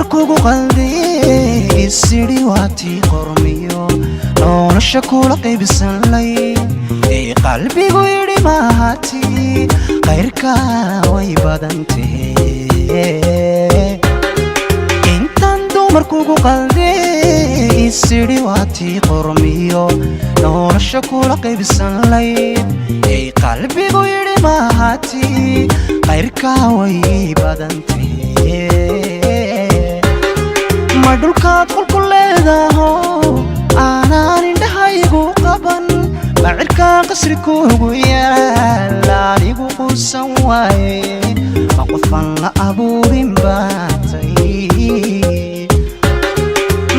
Dumarkugu qaldiye isidhi waatii qormiyo nolosha kula qaybsan lay ee qalbigu yidhi mahati khayrka way badantahe. Intaan dumarkugu qaldiye isidhi waatii qormiyo nolosha kula qaybsan layd ee qalbigu yidhi mahati khayrka way badantahe. Ma dhulkaad qolku leedaho aanaan indhahaygu qaban? Ma cirkaa qasri kuugu yaal anigu quusan waaye? Ma qofaan la abuurin baatay?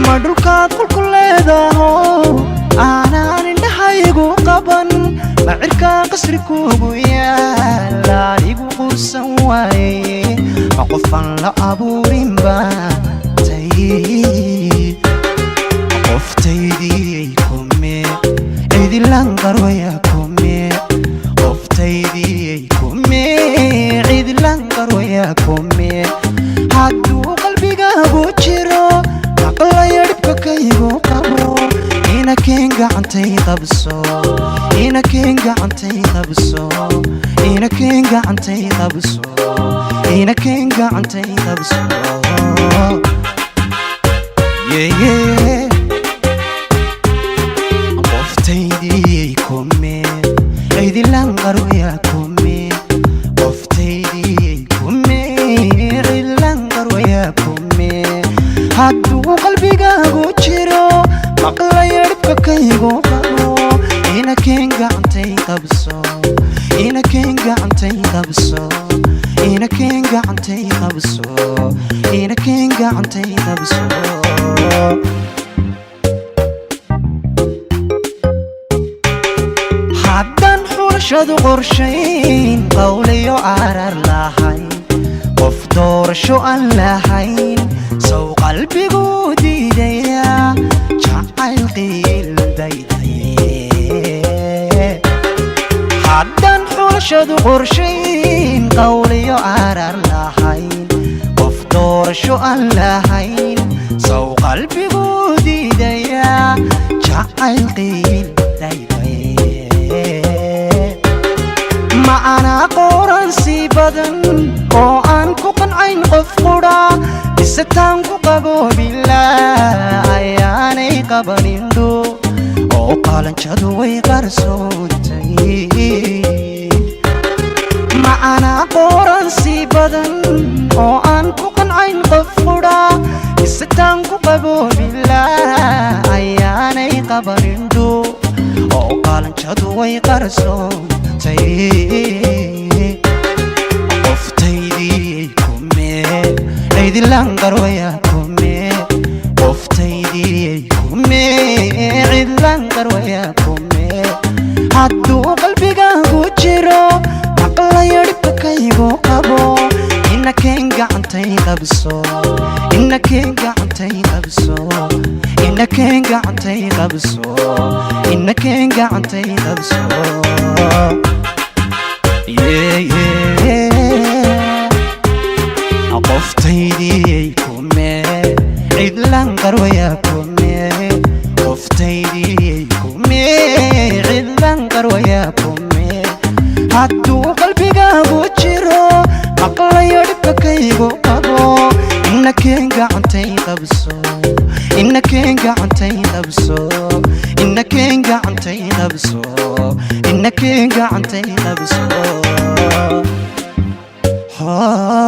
Ma dhulkaad qolku leedaho aanaan indhahaygu qaban? Ma cirkaa qasri kuugu yaal anigu quusan waaye? Ma qofaan la abuurin baatay? Qoftaydii kume, cidilan qarwaya kume. Qoftaydii kume, cidilan qarwaya kume. Hadduu qalbigaagu jiro maqlaya dhibka kaygu qabo, inakeen gacantay qabso, inakeen gacantay qabso, inakeen gacantay qabso, inakeen gacantay qabso. Yeah, yeah. Qoftaydii kume, cidilan qarwaya kume. Qoftaydii kume, cidilan qarwaya kume. Hadduu qalbigaagu jiro maqlaya dhibka kaygu qabo, inakeen gacantay qabso, inakeen gacantay qabso, inakeen gacantay qabso, inakeen gacantay qabso. Haddaan xulashadu qorshayn qowliyo arar lahayn, qof doorasho aan lahayn, sow qalbigu diidaya jacayl qiildaydaye. Haddaan xulashadu qorshayn qowliyo arar lahayn, qof doorasho aan lahayn, sow qalbigu diidaya jacayl qiildaydaye. Ma anaa qoransi badan oo aan ku qancayn qof qudha, mise taan ku qaboobilaa ayaanay qabanindho oo qalanjadu way qarsoontay? Ma anaa qoransi badan oo aan ku qancayn qof qudha, mise taan ku qaboobilaa ayaanay qabanindho oo qalanjadu way qarsoontay? Qoftaydii kume, cidilan qarwaya kume. Qoftaydii kume, cidlan qarwaya kume. Hadduu qalbigaagu jiro maqlaya dhibka kaygu qabo, inakeen gacantay qabso, inakeen gacantay qabso, inakeen gacantay qabso, inakeen gacantay qabso. Yeah, yeah. Qoftaydii kume, cidlan qarwaya kume. Qoftaydii kume, cidlan qarwaya kume. Hadduu qalbigaagu jiro maqlayo dhibka kaygu qabo, inakeen gacantay qabso, inakeen gacantay qabso, inakeen gacantay qabso, inakeen gacantay qabso. Ha.